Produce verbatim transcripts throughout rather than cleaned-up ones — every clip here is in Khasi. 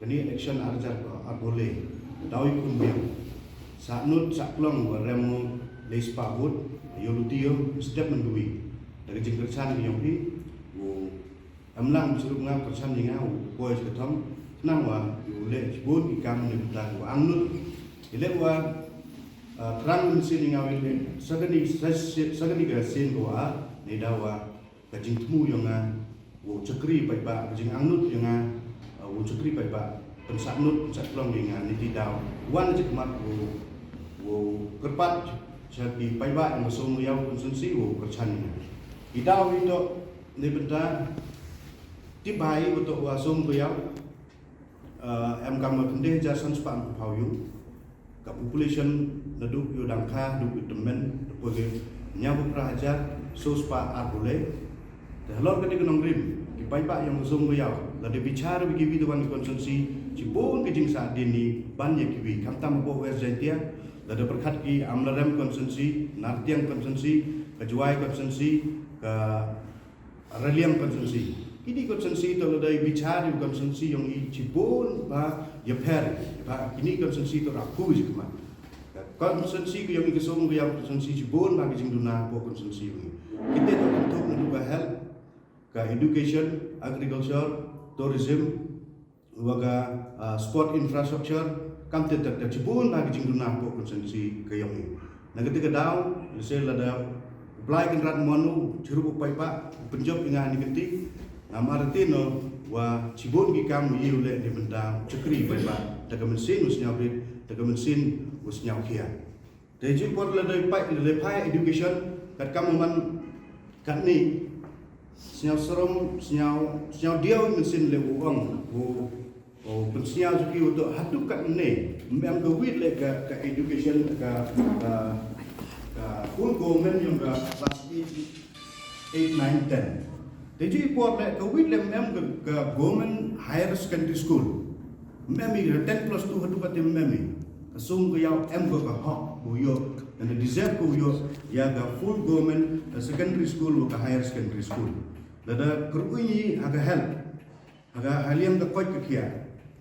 Kane election ar hajar arphew le, daw ïa kumne. Sahnud sahklong wa rem u lei spah vote, ïoh luti ïoh step mynta wi. Da ka jingkyrchan ka jong phi, u em lang shuh ruh nga kyrchan ïa nga u poi sha ka thong, khnang wa u leh shibun ki kam ne bynta u angnud. Ïa leh wa thrang mynsiem ïa nga u leh sa kane sa kane ka sien ka wa ne daw wa ka jingthmu ïa nga, u chakri paidbah, ka jingangnud ïa nga, u chakri paidbah, pynsahnud pynsahklong ïa nga, ne ti daw wan jikmat u, u kyrpad sha ki paidbah ïa nga song ïa u constituency u kyrchan ïa nga. Ki daw ïa to ne bynta ti bai u to wa song ïa u, em kam ma kynde hajar san spah phaw ïa u. Ka population naduh ïa u dang kha haduh ïa u tymmen, da poi ka ïa u phra hajar so spah arphew le. Te halor kane ka nongrim, ki paidbah ïa nga song ïa u, lada bichar ïa ki wi te wan ki constituency, shibun ki jingsahdien ni ban ïa ki wi, khamtam hapoh West Jaintia, lada pyrkhat ki Amlarem constituency, Nartiang constituency, ka Jowai constituency, ka Raliang constituency. Kini constituency to lada bichar ïa u constituency ïong i shibun ba ïapher, ba kini constituency to rakhu jikmat. Constituency ka ïong i ka song ka ïa u constituency shibun ba ki jingduna hapoh constituency ïong i. Kite to kynthuk naduh ka health, ka education, agriculture, tourism, wa ka sport infrastructure, kam te ter ter shibun ba ki jingduna hapoh constituency ka ïong i. Na kata ka daw, lehse lada u Blai Kynrad mon u chirup u paidbah u pynjop ïa nga ha kane ka kti, ngam artatien noh wa shibun ki kam u ïa u leh ne bynta u chakri paidbah, da ka mynsiem u sñiawrit, da ka mynsiem u sñiawkhia. Te ju por lada peit lada phai education, katkam u man katne, sñiaw srom, sñiaw sñiaw diaw mynsiem leh u ong u, u pynsñiaw ju ki u to haduh katne, mem ka wit leh ka, ka education ka, ka, ka full government ïong ka class eight, eight, nine, ten. Te ju i por leh ka wit leh mem ka, ka government higher secondary school. Mem i ten plus two haduh kate mem i. Ka song ka ïa u em ka, ka hok u ïoh, lane deserve ka u ïoh ïa ka full government, uh, secondary school wa ka higher secondary school. Lada kyrkhu ngi ha ka health, ha ka haliang ka koit ka khiah,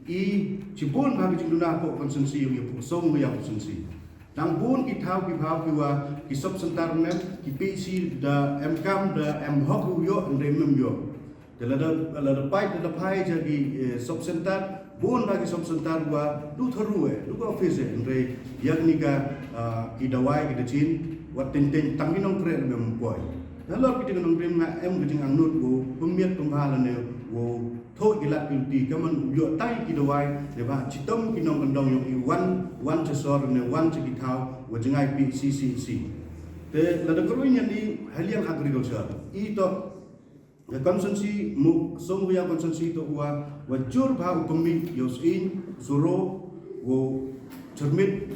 i shibun ha ka jingduna hapoh constituency ïa u song ïa u constituency. Dang bun ki thaw ki phaw ki wa ki sub center mem, ki P H C da em kam da em hok u ïoh, hynrei mem ïoh. Te lada, lada peit lada phai ja ki, eh, sub center, bun ba ki sub center wa du tharu eh, du ka office eh, hynrei ïa kani ka, ah, ki dawai ki da chin, wat teng teng tang ki nongtrei mem poi. Halor ki jing nongrim nga em ki jingangnud wow pynmiat pynbha lane wow thoh ki lad ki luti, ka man u ïoh tang ki dawai, ne ba chitom ki nongkyndong ïong i wan, wan cha sor ne wan cha ki thaw wa jngai P H C C H C. Te lada kyrwi ñiani haliang agriculture, i to Ka constituency, mu song wia constituency to wa, wa jur bha u pynmih ïa u sying, suro, u chyrmit,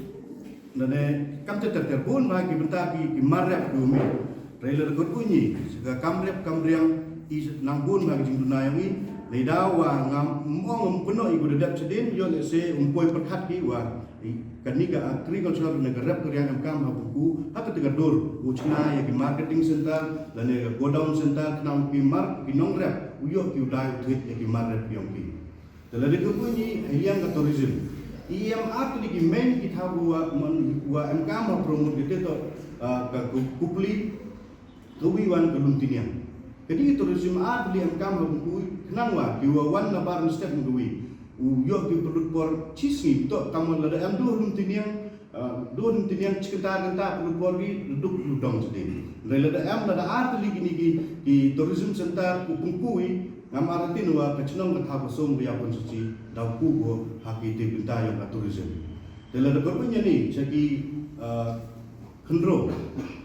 lane kam ter ter bun bha ki bynta ki, ki mar rep ki u mih. Hynrei lada kut u ñi, ka kam rep kam riang, i nang bun bha ki jingduna ïong i, lada wa ngam ong ym kynnoh i ku da dep chadien, ïoh lehse um poi pyrkhat ki wa, Kani ka agriculture ne ka rep ka riang em kam ha Pynku, ha kata ka dur, u chna ïa ki marketing center, lane ka godown center, khnang ki mar, ki nongrep, u ïoh ki u dai u thit ïa ki mar rep ïong ki. Te lada ka kuni, ha ïang ka tourism. I em ar tylli ki main ki thaw wa, man, wa em kam ha promote kata to, ah, ka ku-, kupli, Ka wi wan ka lum tiniang. Ka dei ka tourism ar tylli em kam ha Pynku, khnang wa, ki wa wan na bar mynstep ka wi. U ïoh ki pynlut por chi sngi, to kam lada em du lum tiniang, ah, du lum tiniang chi kynta kynta pynlut por ki, duk lu dong chi dei. Hynrei lada em lada ar tylli kini ki, ki tourism center u Pynku i, ngam artatien wa ka chnong ka thaw ka song ka ïa pynsuchi, daw ku ko ha ki te kynta ïong ka tourism. Te lada ka wi ñiani, cha ki, ah, Khynroo,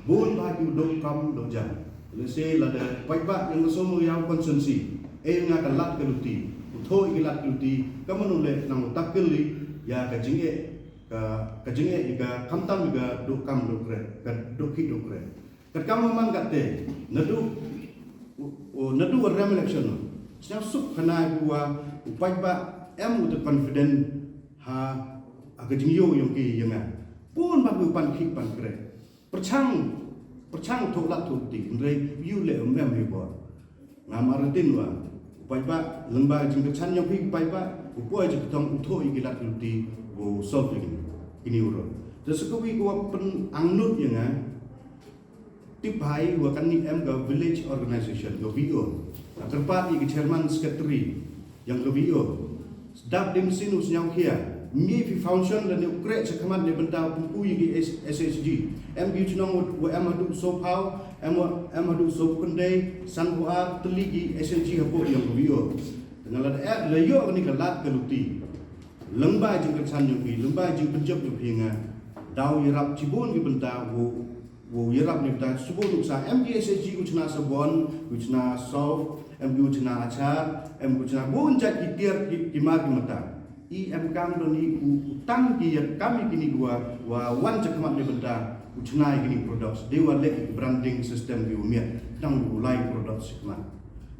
bun bha ki u duk kam duk jam. Lehse lada paidbah ïong ka song ïa u constituency, eh nga ka lad ka luti, u thoh ïa ka lad ka luti, ka man u leh nang u tackle ïa ka jingeh, ka, ka jingeh ïa ka khamtam ïa ka duk kam duk kret, ka duk khih duk kret. Katkam man kate, naduh, u, u, naduh wa rem election, sñiaw suk khana ïa u wa, u paidbah, em u te confident, ha, ha ka jingïoh ïong ki ïa nga. Bun bha ki u pan khih pan kret. Pyrchang, pyrchang thoh lad thoh ti, hynrei ïu leh um em hi bor. Ngam artatien wa, u paidbah, lyngba jingkyrchan ïong phi paidbah, u poi jingpynthoh u thoh ïa ki lad ki luti u solve ïa kine, kine u rot. Te sa kawei ka wa pynangnud ïa nga, tip bha wa kane em ka village organization, ka V O. Kyrpad ïa ka chairman secretary ïa ka V O. Dap dei mynsiem u sngewkhia, mih phi function lane u khreh shakhmat ne bynta u pynku ïa ki S H G. Em ki chnong wa em haduh sophaw, em wa em haduh sopkhyndai, sanphew ar tylli ki S H G hapoh ïa ka V O. Te nga la da eh la ïoh kane ka lad ka luti. Lyngba jingkyrshan jong phi, lyngba jingpynjop jong phi nga daw ïarap shibun ki bynta, u, u ïarap ne bynta shibun nuksa, em ki S H G u chna sabon, u chna soap, em ki u chna achar, em ki u chna bun jait ki tiar ki, ki mar ki mata. I em kam don i u, u tang ki ïa kam ïa kine ki wa, wa wan shakhmat ne bynta u chna ïa kine products. Dei wa leh branding system ki u miat, tang u lai products shakhmat.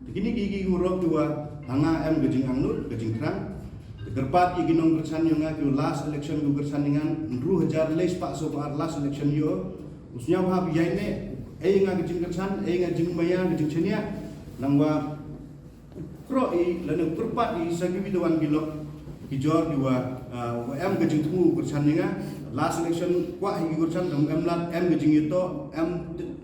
Te kine ki, ki u rot ki wa ha nga em ka jingangnud, ka jingthrang. Te kyrpad ïa ki nongkyrshan ïa nga ki last election ki kyrshan ïa nga, hynriew hajar lai spah sophew ar last election ïa u. U sngewbha ïa ne, ei nga ka jingkyrshan, ei nga jingmaïa, ka jingshaniah. Nangwa u kroh i, lane u kyrpad i sa kiwei de wan ki lok ki jor ki wa, ah, wa em ka jingthmu kyrshan ïa nga. Last election kwah i ki kyrshan, em lad, em ka jingïatoh, em,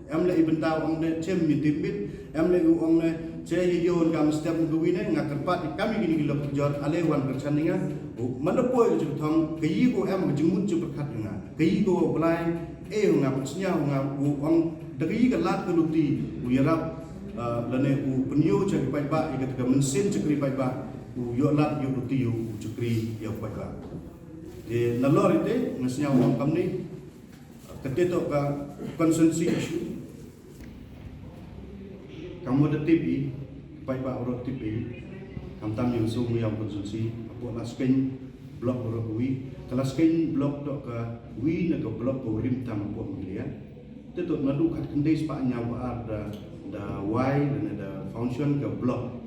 em leh i bynta ong de chem mi tipbit, em leh u ong ne che ïa ïoh kam step ka wi ne, nga kyrpad i kam i kine ki lok ki jor, ale wan kyrshan ïa nga. U man da poi ka jingthong, ka i ko em ka jingmut jingpyrkhat ïa nga. Ka i ko Blai, eh nga pynsngew nga u ong da ka i ka lad ka luti u ïarap, ah, lane u pynïoh cha ki paidbah ïa ka mynsiem chakri paidbah, u ïoh lad ïoh luti u chakri ïa u paidbah. Te nalor ite nga sngew ong kamne, kate to ka constituency issue. Kam wa da tip i, paidbah u rot tip i, khamtam ïa u Sohmawïaw constituency, hapoh Laskeiñ block u rot wi, ka Laskeiñ block to ka wi na ka block ka u rim tam hapoh Meghalaya. Te to naduh khatkhyndai spah hynñiaw phew ar da, da wai, da, da function ka block.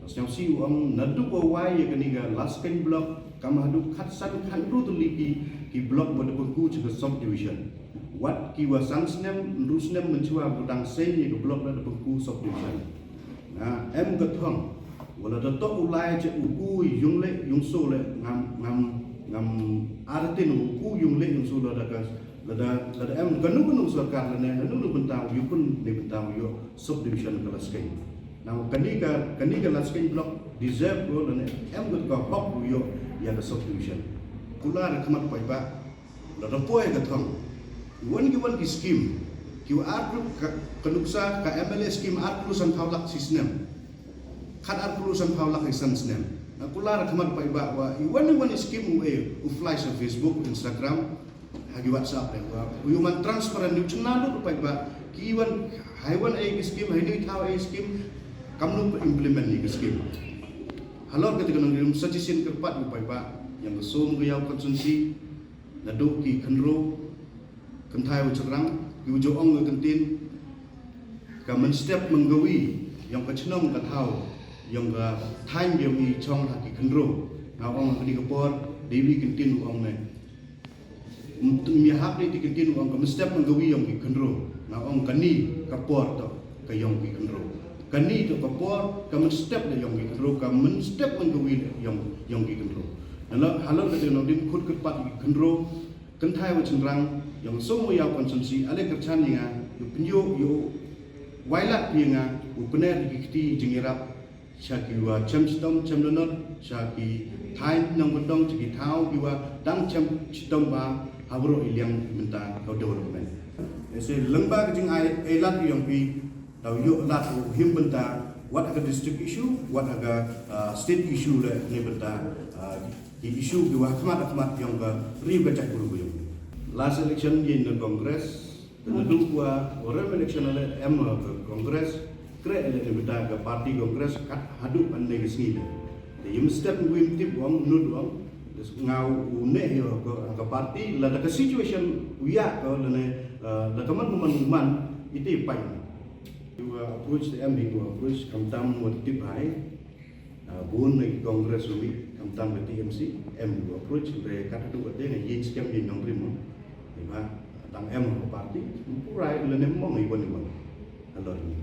Sngewsih u ong naduh wa wai ïa kane ka Laskeiñ block, kam haduh khatsan khathynriew tylli ki, ki block wa da pynku cha ka subdivision. Wat ki wa san snem, hynriew snem mynshuwa ba dang seng ïa ka block da, da pynku subdivision. Nga em ka thong, wa la da toh u lai cha u ku yung leh yung so leh ngam, ngam, ngam artin u ku yung leh yung so la da ka Lada, lada em kano kano sorkar lane, kano kano bynta u ïoh pyn ne bynta u ïoh subdivision ka Laskeiñ. Nang kane ka, kane ka Laskeiñ block deserve ko lane em ka hok u ïoh ïa ka subdivision. Kular khmat paidbah, lada poi ka thong. Wan ki wan ki scheme. Ki wa ar ka, ka nuksa ka M L A scheme ar phew san phew lak shi snem. Khat ar phew san phew lak shi san snem. Na kular khmat paidbah wa i wan i wan i scheme u e u flash ha Facebook, Instagram. Ha ki WhatsApp de wa u ïoh man transparent u chna lut paidbah ki wan, hai wan ei ki scheme, hai nui thaw ei scheme, kam nu implement ni ki scheme. Halor kata ka nongrim sa shisien kyrpad u paidbah ïa ka Sohmawïaw constituency, naduh ki khynroo kynthai wa shynrang, ki u ju ong ka ktien, ka mynstep mynkawi ïong ka chnong ka thaw ïong ka thaiñ ïong i chong ha ki khynroo. Nga ong ha kane ka por dei wi ktien u ong ne. Mia hap dei ti ktien u ong ka mynstep mynkawi ïong ki khynroo. Nga ong kane ka por to ka ïong ki khynroo. Kane to ka por ka mynstep da ïong ki khynroo, ka mynstep mynkawi da ïong, ïong ki khynroo. Nala halor ka dei nongrim khut kyrpad ki khynroo, kynthai wa shynrang ïong Sohmawïaw constituency, ale kyrchan ïa nga, ïa u pynïoh, ïa u wai lad phi ïa nga u pyner ki kti jingïarap sha ki wa chem chitom chem dohnud, sha ki thaiñ nongkyndong, sha ki thaw ki wa dang chem chitom ba ha baroh i liang mynta ka development. Ese lyngba ka jingai ei lad ïong phi, daw ïoh lad u him bynta wat ha ka district issue, wat ha ka, ah, state issue le ne bynta, ah, ki issue ki wa khmat khmat ïong ka ri ka jaitbynriew. Last election ïa na Congress, naduh wa rem election ale em ka Congress, kre ele ne bynta ka party Congress kat haduh ane ka sngi de. Te ïa mynstep ngwim tip wang nud wang, nga u ne ïa ka, ka party lada ka situation u ïa ka lane, eh, da ka man man man ite pai. Ïa approach te em ïa approach khamtam wa tip hai. Ah, bun na ki Congress u mih, khamtam ka T M C, em u approach, hynrei kat haduh kate nga ïeng skhem ïeng nongrim mo. Ïa ba, tang em ha party, ym pura lane mong iwan iwan. Halor ni.